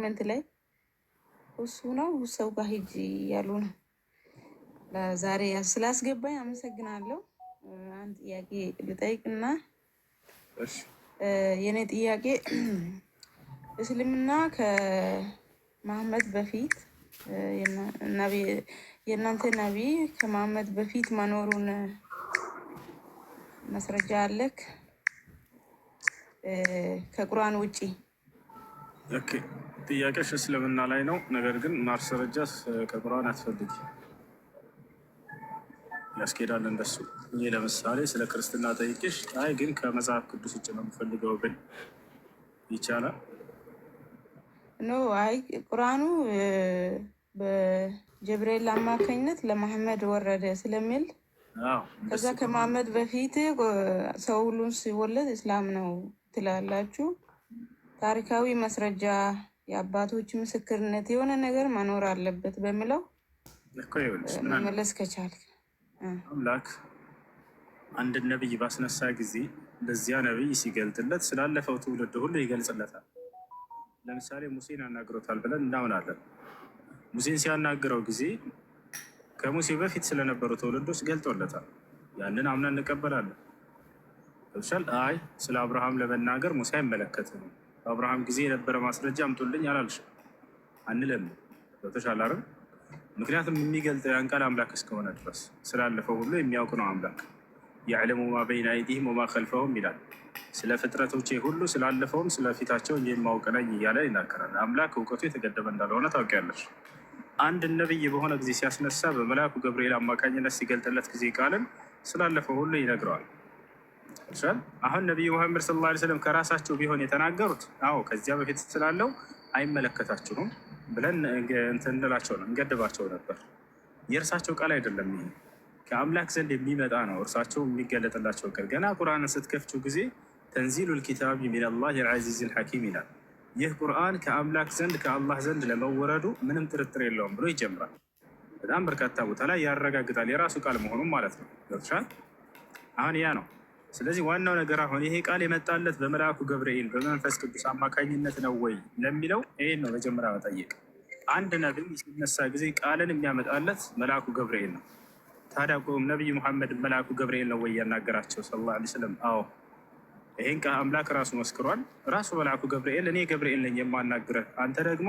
Comment ላይ እሱ ነው ሰው ጋር ሂጂ እያሉ ነው። ለዛሬ ስላስገባኝ አመሰግናለሁ። አንድ ጥያቄ ልጠይቅና እሺ። የኔ ጥያቄ እስልምና ከመሐመድ በፊት፣ የእናንተ ነቢይ ከመሐመድ በፊት መኖሩን ማስረጃ አለክ ከቁርአን ውጪ? Okay፣ ጥያቄሽ እስልምና ላይ ነው። ነገር ግን ማስረጃ ከቁርአን አትፈልጊ፣ ያስኬዳል እንደሱ። እኔ ለምሳሌ ስለ ክርስትና ጠይቄሽ አይ ግን ከመጽሐፍ ቅዱስ ውጭ ነው የምፈልገው ብል ይቻላል? No፣ አይ፣ ቁርአኑ በጀብሬል አማካኝነት ለመሐመድ ወረደ ስለሚል ከዛ ከመሐመድ በፊት ሰው ሁሉን ሲወለድ እስላም ነው ትላላችሁ። ታሪካዊ ማስረጃ፣ የአባቶች ምስክርነት የሆነ ነገር መኖር አለበት በሚለው እኮ ይኸውልሽ ምን አለ መመለስ ከቻልክ። አምላክ አንድን ነቢይ ባስነሳ ጊዜ ለዚያ ነቢይ ሲገልጥለት ስላለፈው ትውልድ ሁሉ ይገልጽለታል። ለምሳሌ ሙሴን አናግሮታል ብለን እናምናለን። ሙሴን ሲያናግረው ጊዜ ከሙሴ በፊት ስለነበሩ ትውልዶች ገልጦለታል። ያንን አምነን እንቀበላለን። ገብቶሻል? አይ ስለ አብርሃም ለመናገር ሙሴ አይመለከትም፣ በአብርሃም ጊዜ የነበረ ማስረጃ አምጡልኝ አላልሽም፣ አንልም። ገብቶሻል አይደል? ምክንያቱም የሚገልጠው ያን ቃል አምላክ እስከሆነ ድረስ ስላለፈው ሁሉ የሚያውቅ ነው አምላክ። يعلم ما بين أيديهم وما خلفهم ይላል። ስለ ፍጥረቶቼ ሁሉ ስላለፈውም ስለፊታቸው የማውቅ ነኝ እያለ ይናገራል። አምላክ እውቀቱ የተገደበ እንዳልሆነ ታውቂያለሽ። አንድ ነብይ በሆነ ጊዜ ሲያስነሳ በመልአኩ ገብርኤል አማካኝነት ሲገልጥለት ጊዜ ቃልን ስላለፈው ሁሉ ይነግረዋል። አሁን ነቢዩ ሙሐመድ صلى الله عليه وسلم ከራሳቸው ቢሆን የተናገሩት አዎ ከዚያ በፊት ስላለው አይመለከታችሁም ብለን እንትን እንላቸው ነው፣ እንገድባቸው ነበር። የእርሳቸው ቃል አይደለም፣ ይሄ ከአምላክ ዘንድ የሚመጣ ነው። እርሳቸው የሚገለጥላቸው ቃል ገና ቁርአንን ስትከፍችው ጊዜ تنزيل الكتاب من الله العزيز الحكيم ይላል። ይህ ቁርአን ከአምላክ ዘንድ ከአላህ ዘንድ ለመወረዱ ምንም ጥርጥር የለውም ብሎ ይጀምራል። በጣም በርካታ ቦታ ላይ ያረጋግጣል የራሱ ቃል መሆኑን ማለት ነው። ገብቶሻል? አሁን ያ ነው። ስለዚህ ዋናው ነገር አሁን ይሄ ቃል የመጣለት በመልአኩ ገብርኤል በመንፈስ ቅዱስ አማካኝነት ነው ወይ ለሚለው ይሄን ነው መጀመሪያ መጠየቅ። አንድ ነቢይ ሲነሳ ጊዜ ቃልን የሚያመጣለት መልአኩ ገብርኤል ነው። ታዲያ ቆም ነቢይ ሙሐመድ መልአኩ ገብርኤል ነው ወይ ያናገራቸው صلى الله عليه وسلم? አዎ፣ ይሄን አምላክ ራሱ መስክሯል። ራሱ መልአኩ ገብርኤል እኔ ገብርኤል ነኝ የማናግረህ፣ አንተ ደግሞ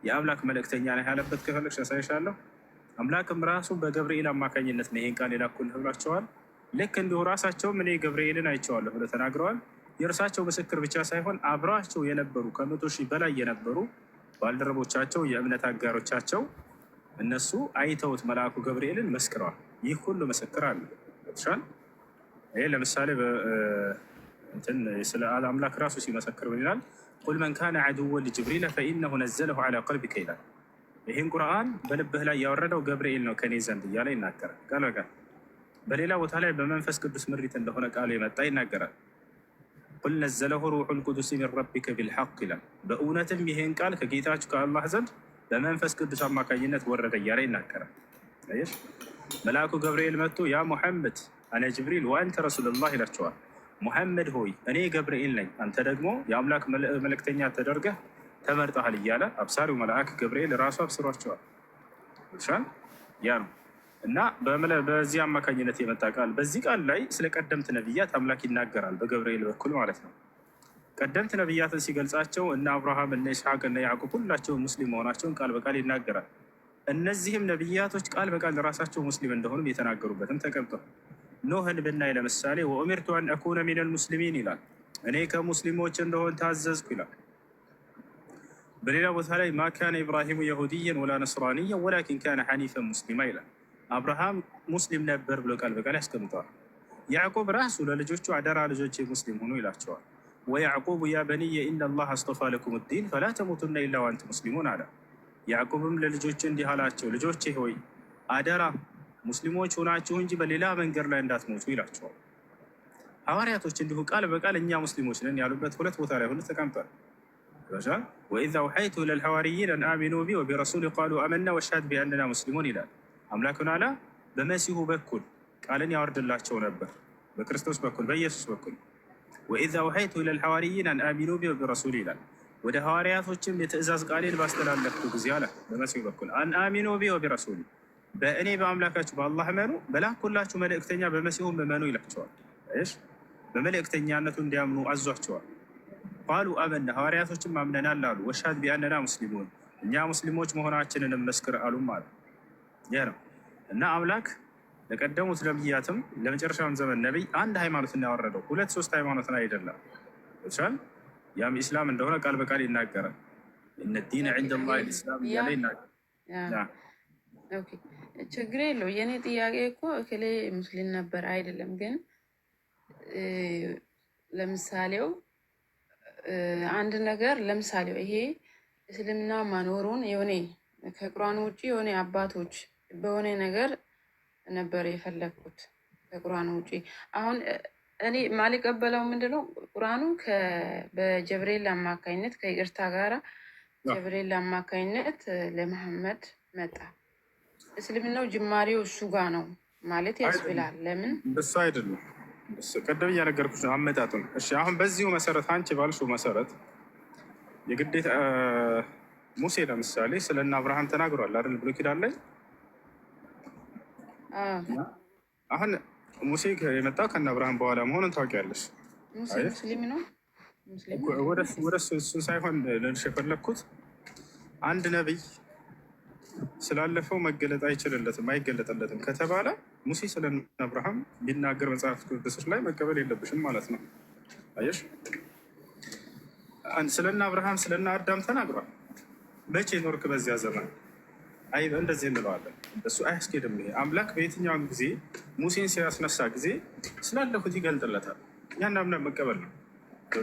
የአምላክ መልእክተኛ ነህ ያለበት ከፈለግሽ ያሳይሻለሁ። አምላክም ራሱ በገብርኤል አማካኝነት ነው ይሄን ቃል የላኩልህ ብሏቸዋል። ልክ እንዲሁ ራሳቸውም እኔ ገብርኤልን አይቼዋለሁ ብለው ተናግረዋል። የእርሳቸው ምስክር ብቻ ሳይሆን አብረዋቸው የነበሩ ከ100,000 በላይ የነበሩ ባልደረቦቻቸው፣ የእምነት አጋሮቻቸው እነሱ አይተውት መልአኩ ገብርኤልን መስክረዋል። ይህ ሁሉ ምስክር አለ። ይህ ለምሳሌ እንትን ስለ አምላክ ራሱ ሲመሰክር ምን ይላል? قل من كان عدوا لجبريل فإنه نزله على قلبك ይላል። ይህን ቁርአን በልብህ ላይ ያወረደው ገብርኤል ነው ከኔ ዘንድ እያለ ይናገራል ቃል በቃል። በሌላ ቦታ ላይ በመንፈስ ቅዱስ ምሪት እንደሆነ ቃሉ የመጣ ይናገራል። قل نزله روح القدس من ربك بالحق ይላል። በእውነትም ይሄን ቃል ከጌታችሁ ከአላህ ዘንድ በመንፈስ ቅዱስ አማካኝነት ወረደ እያለ ይናገራል። አየሽ፣ መልአኩ ገብርኤል መጥቶ يا محمد أنا جبريل وأنت رسول الله ይላቸዋል። ሙሐመድ ሆይ እኔ ገብርኤል ነኝ፣ አንተ ደግሞ የአምላክ መልእክተኛ ተደርገህ ተመርጠሃል እያለ አብሳሪው መልአክ ገብርኤል ራሱ አብስሯቸዋል። ያ ነው እና በዚህ አማካኝነት የመጣ ቃል። በዚህ ቃል ላይ ስለ ቀደምት ነቢያት አምላክ ይናገራል በገብርኤል በኩል ማለት ነው። ቀደምት ነቢያትን ሲገልጻቸው እነ አብርሃም፣ እነ ይስሐቅ፣ እነ ያዕቆብ ሁላቸው ሙስሊም መሆናቸውን ቃል በቃል ይናገራል። እነዚህም ነቢያቶች ቃል በቃል ራሳቸው ሙስሊም እንደሆኑም የተናገሩበትም ተቀምጧል። ኖህን ብናይ ለምሳሌ وأمرت أن أكون من المسلمين ይላል። እኔ ከሙስሊሞች እንደሆን ታዘዝኩ ይላል። በሌላ ቦታ ላይ ما كان إبراهيم يهوديا ولا نصرانيا ولكن كان حنيفا مسلما ይላል። አብርሃም ሙስሊም ነበር ብሎ ቃል በቃል ያስቀምጠዋል። ያዕቆብ ራሱ ለልጆቹ አደራ ልጆቼ ሙስሊም ሁኑ ይላቸዋል። ويعقوب يا بني إن الله اصطفى لكم الدين فلا تموتن إلا وأنتم مسلمون አለ። ያዕቆብም ለልጆቹ እንዲህ አላቸው፣ ልጆቼ ሆይ አደራ ሙስሊሞች ሆናችሁ እንጂ በሌላ መንገድ ላይ እንዳትሞቱ ይላቸዋል። ሐዋርያቶች እንዲሁ ቃል በቃል እኛ ሙስሊሞች ነን ያሉበት ሁለት ቦታ ላይ ሁሉ ተቀምጧል። وإذ أوحيت إلى الحواريين أن آمنوا بي وبرسولي قالوا آمنا واشهد بأننا مسلمون ይላል። አምላክን አላ በመሲሁ በኩል ቃልን ያወርድላቸው ነበር፣ በክርስቶስ በኩል በኢየሱስ በኩል። وإذ أوحيت إلى الحواريين أن آمنوا بي وبرسولي ይላል። ወደ ሐዋርያቶችም የትእዛዝ ቃሌን ባስተላለፍኩ ጊዜ አለ በመሲሁ በኩል أن آمنوا بي وبرسولي በእኔ በአምላካችሁ በአላህ እመኑ፣ በላኩላችሁ መልእክተኛ በመሲሁም እመኑ ይላቸዋል። እሺ በመልእክተኛነቱ እንዲያምኑ አዟቸዋል። قالوا آمنا ሐዋርያቶችም አምነናል አሉ። واشهد بأننا مسلمون እኛ ሙስሊሞች መሆናችንን መስክር አሉም አለ። ይህ ነው እና አምላክ ለቀደሙት ነቢያትም ለመጨረሻውን ዘመን ነቢይ አንድ ሃይማኖትን ያወረደው ሁለት ሶስት ሃይማኖትን አይደለም። ይቻል ያም ኢስላም እንደሆነ ቃል በቃል ይናገራል። إن الدين عند الله الإسلام እያለ ይናገራል። ችግር የለው። የእኔ ጥያቄ እኮ እክሌ ሙስሊም ነበር አይደለም። ግን ለምሳሌው አንድ ነገር ለምሳሌው ይሄ እስልምና መኖሩን የሆነ ከቁርአን ውጭ የሆነ አባቶች በሆነ ነገር ነበር የፈለግኩት ከቁርአን ውጭ። አሁን እኔ ማልቀበለው ምንድነው ቁርአኑ በጀብሬል አማካኝነት ከይቅርታ ጋራ ጀብሬል አማካኝነት ለመሐመድ መጣ። እስልምናው ጅማሬው እሱ ጋ ነው ማለት ያስብላል። ለምን እሱ አይደለም ቅድም እያነገርኩሽ ነው አመጣጡን። እሺ አሁን በዚሁ መሰረት አንቺ ባልሽው መሰረት የግዴታ ሙሴ ለምሳሌ ስለነ አብርሃም ተናግሯል አይደል? ብሉይ ኪዳን ላይ አሁን ሙሴ የመጣው ከነ አብርሃም በኋላ መሆኑን ታውቂያለሽ። ሙሴ ሙስሊም ነው። ወደ እሱን ሳይሆን ልልሽ የፈለግኩት አንድ ነቢይ ስላለፈው መገለጥ አይችልለትም አይገለጥለትም ከተባለ ሙሴ ስለ አብርሃም ቢናገር መጽሐፍ ቅዱስ ላይ መቀበል የለብሽም ማለት ነው። አየሽ፣ ስለነ አብርሃም ስለነ አዳም ተናግሯል። መቼ ኖርክ በዚያ ዘመን? አይ እንደዚህ እንለዋለን። እሱ አያስኬድም። ይሄ አምላክ በየትኛውም ጊዜ ሙሴን ሲያስነሳ ጊዜ ስላለፉት ይገልጥለታል። ያን አምነን መቀበል ነው።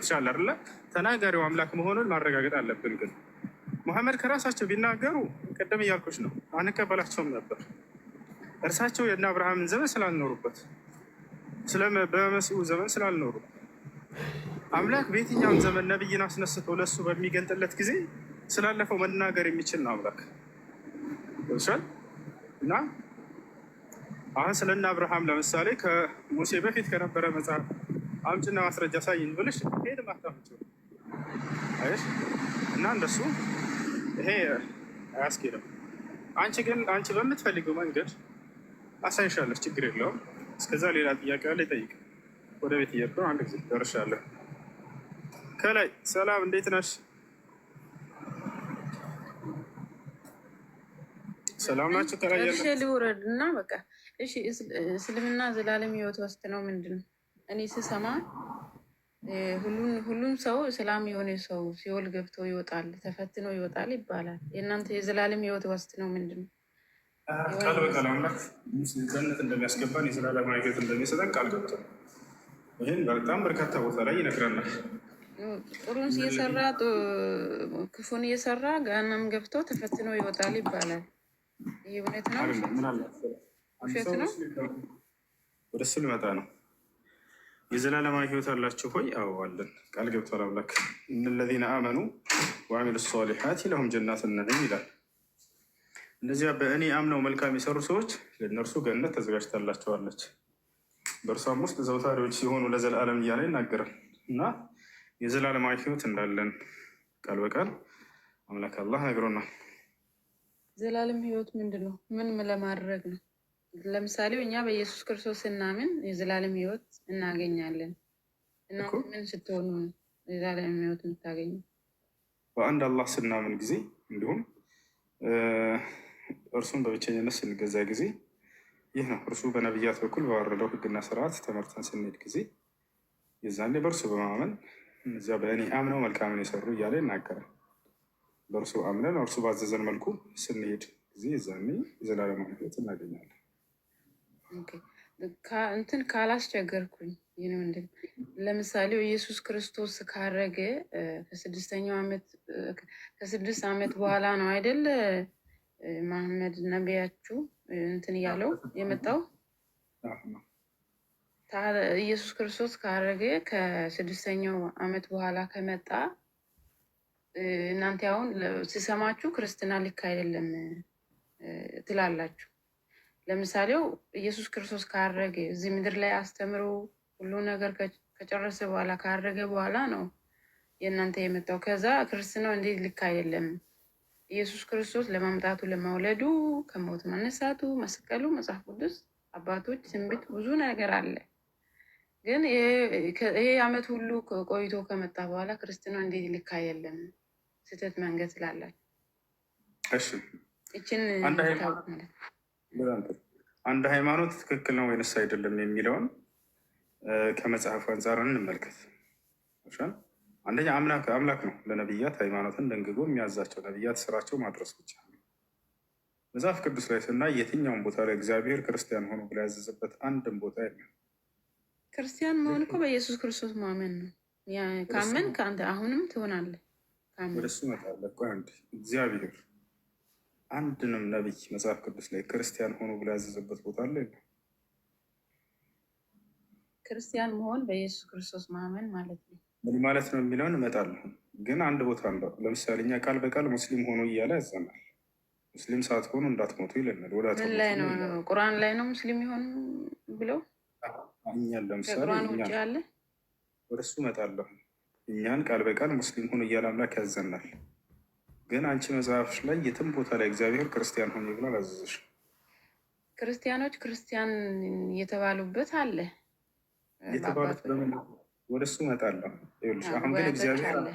ሻል አይደለ? ተናጋሪው አምላክ መሆኑን ማረጋገጥ አለብን። ግን ሙሐመድ ከራሳቸው ቢናገሩ ቅድም እያልኩች ነው አንቀበላቸውም ነበር። እርሳቸው የእነ አብርሃምን ዘመን ስላልኖሩበት በመሲሁ ዘመን ስላልኖሩ አምላክ በየትኛውም ዘመን ነብይን አስነስቶ ለእሱ በሚገልጥለት ጊዜ ስላለፈው መናገር የሚችል ነው አምላክ ይሻል እና አሁን ስለነ አብርሃም ለምሳሌ ከሙሴ በፊት ከነበረ መጽሐፍ አምጭና ማስረጃ ሳይን ብልሽ ሄድ ማታምጭ አይሽ እና እንደሱ ይሄ አያስኬድም። አንቺ ግን አንቺ በምትፈልጊው መንገድ አሳይሻለሁ፣ ችግር የለውም። እስከዛ ሌላ ጥያቄ አለ ይጠይቅ። ወደ ቤት እየሄድኩ ነው። አንድ ጊዜ ደርሻለሁ። ከላይ ሰላም፣ እንዴት ነሽ? ሰላም ናቸው። ከላይ እሺ፣ ልውረድ እና በቃ እሺ። እስልምና ዘላለም ህይወት ዋስትናው ምንድን ነው? እኔ ስሰማ ሁሉም ሰው እስላም የሆነ ሰው ሲኦል ገብቶ ይወጣል፣ ተፈትኖ ይወጣል ይባላል። የእናንተ የዘላለም ህይወት ዋስትናው ምንድን ነው? ቃል በቃል አምላክ ገነት እንደሚያስገባን የዘላለም ህይወት እንደሚሰጠን ቃል ገብቷል። ይህን በጣም በርካታ ቦታ ላይ ይነግረናል። ጥሩን እየሰራ ክፉን እየሰራ ገሃነም ገብቶ ተፈትኖ ይወጣል ይባላል። ይህ እውነት ነው? ውሸት ነው? ወደ እሱ ልመጣ ነው። የዘላለማዊ ህይወት አላችሁ ሆይ? አዎ አለን። ቃል ገብቷል አምላክ። إن الذين آمنوا وعملوا الصالحات لهم جنات النعيم ይላል። እነዚያ በእኔ አምነው መልካም የሰሩ ሰዎች ለእነርሱ ገነት ተዘጋጅታላቸዋለች፣ በእርሷም ውስጥ ዘውታሪዎች ሲሆኑ ለዘላለም እያለ ይናገራል። እና የዘላለማዊ ህይወት እንዳለን ቃል በቃል አምላክ አላህ ነግሮናል። ዘላለም ህይወት ምንድን ነው? ምን ለማድረግ ነው? ለምሳሌ እኛ በኢየሱስ ክርስቶስ ስናምን የዘላለም ህይወት እናገኛለን። እናንተ ምን ስትሆኑ ነው የዘላለም ህይወት የምታገኙ? በአንድ አላህ ስናምን ጊዜ እንዲሁም እርሱን በብቸኝነት ስንገዛ ጊዜ ይህ ነው። እርሱ በነቢያት በኩል ባወረደው ህግና ስርዓት ተመርተን ስንሄድ ጊዜ የዛኔ በእርሱ በማመን እነዚያ በእኔ አምነው መልካምን የሰሩ እያለ ይናገራል። በእርሱ አምነን እርሱ ባዘዘን መልኩ ስንሄድ ጊዜ የዛኔ የዘላለም ህይወት እናገኛለን። እንትን ካላስቸገርኩኝ ይህ ምንድን ለምሳሌ ኢየሱስ ክርስቶስ ካረገ ከስድስተኛው ዓመት ከ6 ዓመት በኋላ ነው አይደል መሐመድ ነቢያችሁ እንትን እያለው የመጣው? ኢየሱስ ክርስቶስ ካረገ ከ6ኛው ዓመት በኋላ ከመጣ እናንተ አሁን ሲሰማችሁ ክርስትና ልክ አይደለም ትላላችሁ። ለምሳሌው ኢየሱስ ክርስቶስ ካረገ እዚህ ምድር ላይ አስተምሮ ሁሉ ነገር ከጨረሰ በኋላ ካረገ በኋላ ነው የእናንተ የመጣው? ከዛ ክርስትናው እንዴት ልክ አይደለም? ኢየሱስ ክርስቶስ ለማምጣቱ ለመውለዱ፣ ከሞት መነሳቱ፣ መስቀሉ፣ መጽሐፍ ቅዱስ አባቶች ትንቢት ብዙ ነገር አለ። ግን ይሄ ዓመት ሁሉ ቆይቶ ከመጣ በኋላ ክርስትናው እንዴት ልክ አይደለም? ስህተት መንገድ ስላላቸው እሺ ይችን አንድ እንድታውቅ ሃይማኖት ማለት ነው። በጣም ጥሩ። አንድ ሃይማኖት ትክክል ነው ወይንስ አይደለም የሚለውን ከመጽሐፉ አንጻር እንመልከት። እሺ፣ አንደኛ አምላክ አምላክ ነው ለነቢያት ሃይማኖትን ደንግጎ የሚያዛቸው ነቢያት ስራቸው ማድረስ ብቻ ነው። መጽሐፍ ቅዱስ ላይ ስናይ የትኛውን ቦታ ላይ እግዚአብሔር ክርስቲያን ሆኖ ብሎ ያዘዘበት አንድም ቦታ የለም። ክርስቲያን መሆን እኮ በኢየሱስ ክርስቶስ ማመን ነው። ወደሱ ካመን ከአንተ አሁንም ትሆናለህ። ካመን ወደሱ እመጣለሁ። ቆይ አንዴ፣ እግዚአብሔር አንድንም ነቢይ መጽሐፍ ቅዱስ ላይ ክርስቲያን ሆኖ ብሎ ያዘዘበት ቦታ አለ? የለም? ክርስቲያን መሆን በኢየሱስ ክርስቶስ ማመን ማለት ነው። ምን ማለት ነው የሚለውን እመጣለሁ። ግን አንድ ቦታ እንደው ለምሳሌ እኛ ቃል በቃል ሙስሊም ሆኖ እያለ ያዘናል። ሙስሊም ሳትሆኑ እንዳትሞቱ ይለናል። ወላ ምን ላይ ተሞቱን ነው? ይላል። ቁርአን ላይ ነው ሙስሊም የሆኑ ብለው? እኛን ለምሳሌ ከቁርአን ውጭ እኛን አለ? ወደ እሱ እመጣለሁ። እኛን ቃል በቃል ሙስሊም ሁኑ እያለ አምላክ ያዘናል። ግን አንቺ መጽሐፍሽ ላይ የትም ቦታ ላይ እግዚአብሔር ክርስቲያን ሁኑ ብሎ አላዘዘሽም። ክርስቲያኖች ክርስቲያን የተባሉበት አለ። የተባሉት በአባቶች በምን ወደ እሱ እመጣለሁ። ይኸውልሽ አሁን ግን ጉባኤቶች እግዚአብሔር አለ።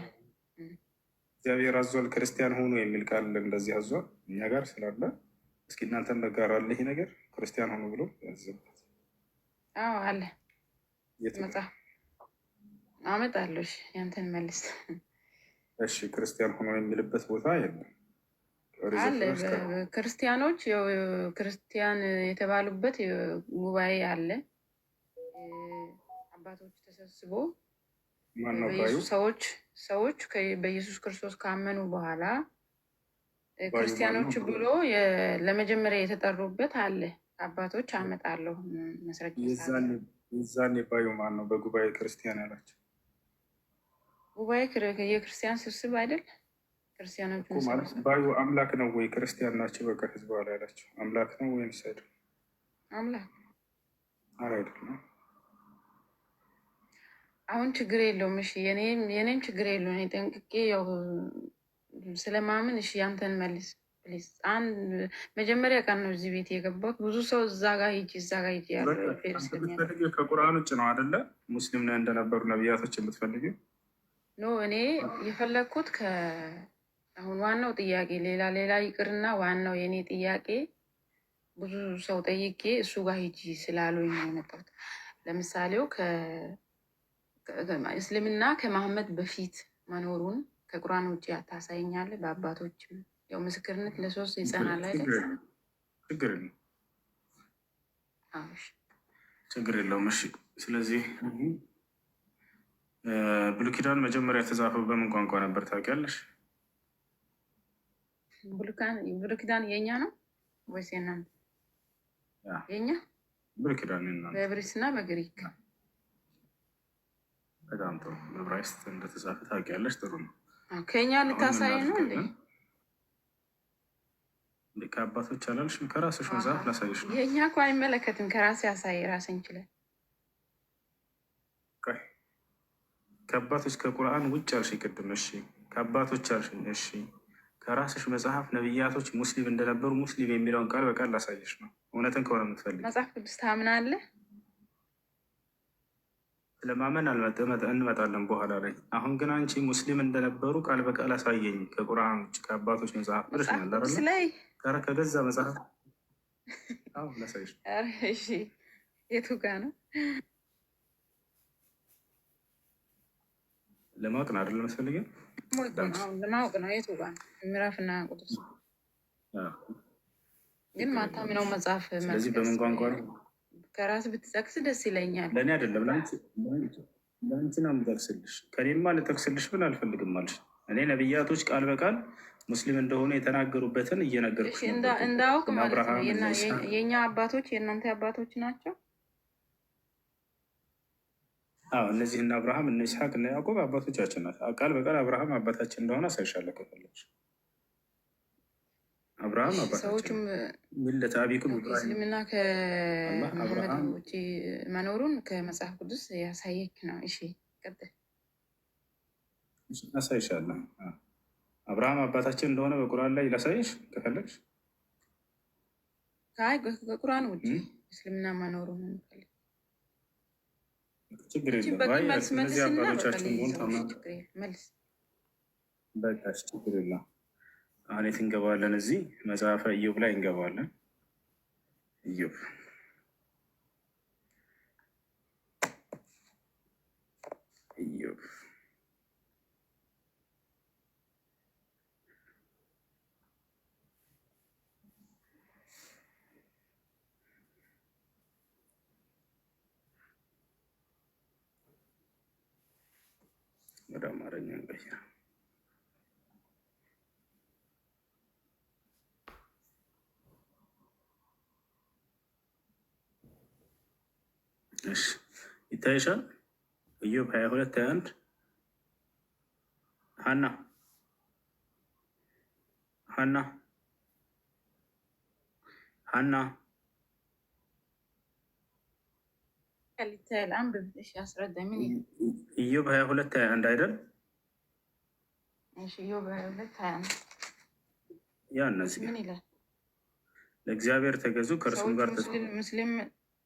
እግዚአብሔር አዟል ክርስቲያን ሁኑ የሚል ቃል እንደዚህ አዟል እኛ ጋር ስላለ እስኪ እናንተም በጋራ አለ ይሄ ነገር ክርስቲያን ሁኑ ብሎ ያዘበት አዎ አለ። የቱ ጋር? መጽሐፍ አመጣለሁ። እሺ ያንተን መልስ። እሺ ክርስቲያን ሆኖ የሚልበት ቦታ የለም። ኦሪት አለ። ዘፍጥረት ከ ክርስቲያኖች ያው ክርስቲያን የተባሉበት ጉባኤ አለ። አባቶች ተሰብስቦ ማነው ባዩ? በኢየሱስ ሰዎች በኢየሱስ ክርስቶስ ካመኑ በኋላ ባዩ ማነው? ክርስቲያኖች ብሎ ለመጀመሪያ የተጠሩበት አለ። አባቶች አመጣለሁ መስረጃ ሳገኝ። የዛኔ ባዩ ማን ነው? በጉባኤ ክርስቲያን ያላቸው ጉባኤ የክርስቲያን ስብስብ አይደል? ክርስቲያኖች እኮ ማለት መሰብሰብ ባዩ አምላክ ነው ወይ? ክርስቲያን ናቸው በቃ ህዝብ ላይ ያላቸው አምላክ ነው ወይም አይደለም? አምላክ ኧረ አይደለም። አሁን ችግር የለውም። እሺ የኔም ችግር የለውም። እኔ ጠንቅቄ ያው ስለማምን፣ እሺ ያንተን መልስ please። አንድ መጀመሪያ ቀን ነው እዚህ ቤት የገባሁት። ብዙ ሰው እዛ ጋ ሂጂ እዛ ጋ ሂጂ ያለው በቃ refer አንተ ስለሚያደርግ የምትፈልጊው ከቁርአን ውጭ ነው አይደለ? ሙስሊም ነህ እንደነበሩ ነቢያቶች የምትፈልጊው No፣ እኔ የፈለግኩት አሁን ዋናው ጥያቄ ሌላ ሌላ ይቅርና ዋናው የእኔ ጥያቄ ብዙ ሰው ጠይቄ እሱ ጋር ሂጂ ስላሉኝ ነው የመጣሁት። ለምሳሌው እስልምና ከመሐመድ በፊት መኖሩን ከቁርአን ውጭ አታሳይኛለህ? በአባቶችም ያው ምስክርነት ለሶስት ይጸናል አይደል? ችግር የለውም። ችግር የለውም። አዎ፣ እሺ። ችግር የለውም። እሺ፣ ስለዚህ ብሉይ ኪዳን መጀመሪያ የተጻፈው በምን ቋንቋ ነበር ታውቂያለሽ? ብሉይ ኪዳን የኛ ነው ወይስ የእናንተ? ያ የኛ ብሉይ ኪዳን የእናንተ። በዕብራይስጥ እና በግሪክ። በጣም ጥሩ። በዕብራይስጥ እንደተጻፈ ታውቂያለሽ። ጥሩ ነው። አዎ፣ ከኛ አሁን ምን ልታሳይ ነው እንዴ? እናደርጋለን? እንዴ ከአባቶች አላልሽም? ከራስሽ መጽሐፍ ላሳይሽ ነው። የእኛ እኮ አይመለከትም። ከራሴ ያሳይ ራስን ይችላል። ቆይ፣ ከአባቶች ከቁርአን ውጭ አልሽ ቅድም። እሺ ከአባቶች አልሽኝ። እሺ ከራስሽ መጽሐፍ ነቢያቶች ሙስሊም እንደነበሩ ሙስሊም የሚለውን ቃል በቃል ላሳይሽ ነው። እውነትን ከሆነ የምትፈልግ መጽሐፍ ቅዱስ ታምናለህ? ለማመን እንመጣለን በኋላ ላይ። አሁን ግን አንቺ ሙስሊም እንደነበሩ ቃል በቃል አሳየኝ ከቁርአን ውጭ ከአባቶች መጽሐፍ መጽሐፍ ብለሽኛል ቅዱስ አይደለ? ላይ ከገዛ መጽሐፍ አዎ ላሳይሽ ነው። ኧረ እሺ፣ የቱ ጋ ነው? ለማወቅ ነው አይደለ? መስፈልግም ማወቅ ነው። አሁን ለማወቅ ነው። የቱ ጋ ነው? ምዕራፍና ቁጥር ግን ችግር የለውም። ማታምነው መጽሐፍ ስለዚህ መጥቀስ በምን ቋንቋ ነው? ከራስ ብትጠቅስ ደስ ይለኛል። ለእኔ አይደለም ለአንቺ ነው የምጠቅስልሽ። ከኔማ ልጠቅስልሽ ብል አልፈልግም አልሽ። እኔ ነቢያቶች ቃል በቃል ሙስሊም እንደሆኑ የተናገሩበትን እሺ እየነገርኩሽ ነበር። ቅድም እንዳውቅ እነ ማለት ነው። አብርሃም እነ ይስሐቅ የእኛ አባቶች የእናንተ አባቶች ናቸው። አዎ እነዚህ እነ አብርሃም እነ ይስሐቅ እነ ያዕቆብ አባቶቻችን ናቸው። ቃል በቃል አብርሃም አባታችን እንደሆነ አሳይሻለሁ ከፈለግሽ። አብርሃም እሺ አባታችን ሰዎቹም ነው። ሚለተ አቢኩም okay፣ ኢብራሂም እስልምና አላህ ከመሐመድ አብርሃም ውጪ መኖሩን ከመጽሐፍ ቅዱስ ያሳየክ ነው። እሺ ቀጥል። አሳይሻለሁ። አብርሃም አባታችን እንደሆነ በቁርአን ላይ ላሳይሽ ከፈለግሽ። አይ ከቁርአን ውጭ እስልምና መኖሩ ነው የምፈልግ። ችግር እቺ የለም። በቂ አይ መልስ እነዚህ መልስና በቃ አባቶቻችን እንደሆኑ ልይዘው። እሺ ታምና ችግር የለም መልስ። በቃ ችግር የለም። አሁን የት እንገባለን? እዚህ መጽሐፈ ኢዮብ ላይ እንገባለን። ኢዮብ ኢዮብ ወደ አማርኛ እንቀይር። እሺ ይታይሻል። ኢዮብ 22:21። ሀና ሀና ሀና ይታያል። አንብብ። እሺ አስረዳኝ። ምን ይላል? ኢዮብ 22:21 አይደል? እሺ ኢዮብ 22:21። ያ እነዚህ ምን ይላል? ለእግዚአብሔር ተገዙ ከእርሱም ሰዎች ጋር ሙስሊም ሙስሊም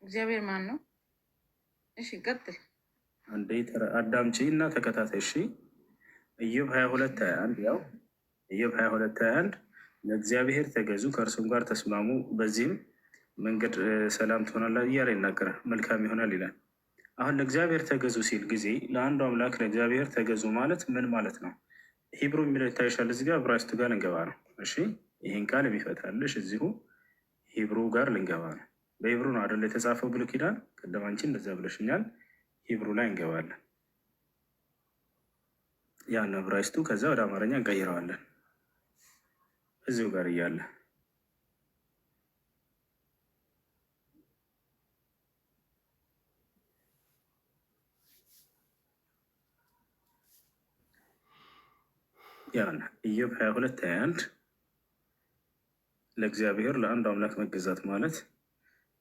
እግዚአብሔር ማን ነው? እሺ ቀጥል። አንዴ አዳምጪ እና ተከታታይ። እሺ ኢዮብ 22:21፣ ያው ኢዮብ 22:21 ለእግዚአብሔር ተገዙ ከእርሱም ጋር ተስማሙ፣ በዚህም መንገድ ሰላም ትሆናለህ እያለ ይናገራል። መልካም ይሆናል ይላል። አሁን ለእግዚአብሔር ተገዙ ሲል ጊዜ ለአንዱ አምላክ ለእግዚአብሔር ተገዙ ማለት ምን ማለት ነው? Hebrew የሚለው ይታይሻል። እዚህ ጋር ዕብራይስጡ ጋር ልንገባ ነው። እሺ ይህን ቃል የሚፈታልሽ እዚሁ Hebrew ጋር ልንገባ ነው። በ Hebrew ነው አይደል የተጻፈው ብሉይ ኪዳን። ቅድም አንቺ እንደዛ ብለሽኛል። Hebrew ላይ እንገባለን። ያን ዕብራይስጡ ከዛ ወደ አማርኛ እንቀይረዋለን። እዚሁ ጋር እያለ ያን ኢዮብ 22:21 ለእግዚአብሔር ለአንዱ አምላክ መገዛት ማለት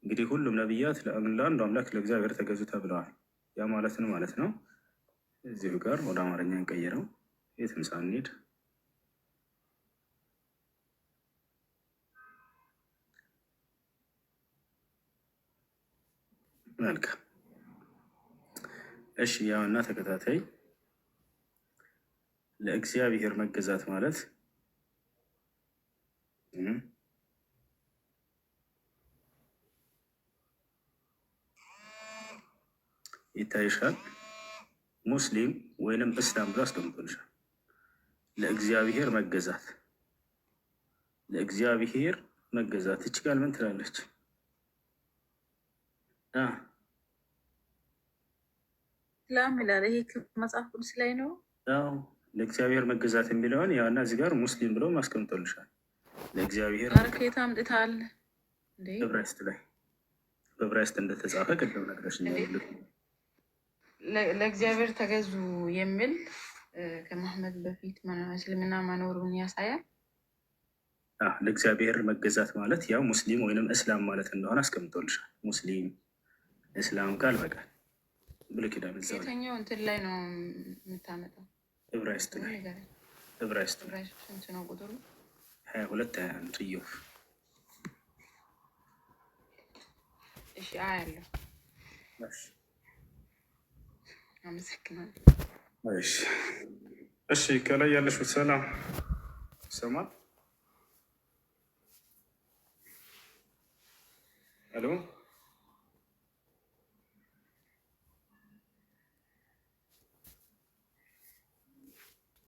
እንግዲህ ሁሉም ነቢያት ለአንዱ አምላክ ለእግዚአብሔር ተገዙ ተብለዋል። ያ ማለትን ማለት ነው። እዚሁ ጋር ወደ አማርኛ እንቀይረው የትም ሳንሄድ። መልካም እሺ፣ ያውና ተከታታይ ለእግዚአብሔር መገዛት ማለት ይታይሻል። ሙስሊም ወይንም እስላም ብሎ አስቀምጦልሻል። ለእግዚአብሔር መገዛት ለእግዚአብሔር መገዛት እች ቃል ምን ትላለች? እስላም ይላል። ይሄ መጽሐፍ ቅዱስ ላይ ነው። አዎ ለእግዚአብሔር መገዛት የሚለውን ያውና እዚህ ጋር ሙስሊም ብሎ አስቀምጦልሻል። ለእግዚአብሔር ኧረ ከየት አምጥተሃል እንዴ? ዕብራይስጥ ላይ በዕብራይስጥ እንደተጻፈ ቅድም ነግረሽኛል። ለእግዚአብሔር ተገዙ የሚል ከመሐመድ በፊት እስልምና መኖሩን ያሳያል። ለእግዚአብሔር መገዛት ማለት ያው ሙስሊም ወይንም እስላም ማለት እንደሆነ አስቀምጦልሻል። ሙስሊም እስላም ቃል በቃል ብሉይ ኪዳን እዛው ላይ የትኛው እንትን ላይ ነው የምታመጣው? ዕብራይስጥ ላይ ንገረኝ። ዕብራይስጥ ላይ ዕብራይስጥ ስንት ነው ቁጥሩ? 22:21 ኢዮብ። እሺ አያለሁ። አመሰግናለሁ። እሺ ከላይ ያለሽው ሰላም ይሰማል? አሎ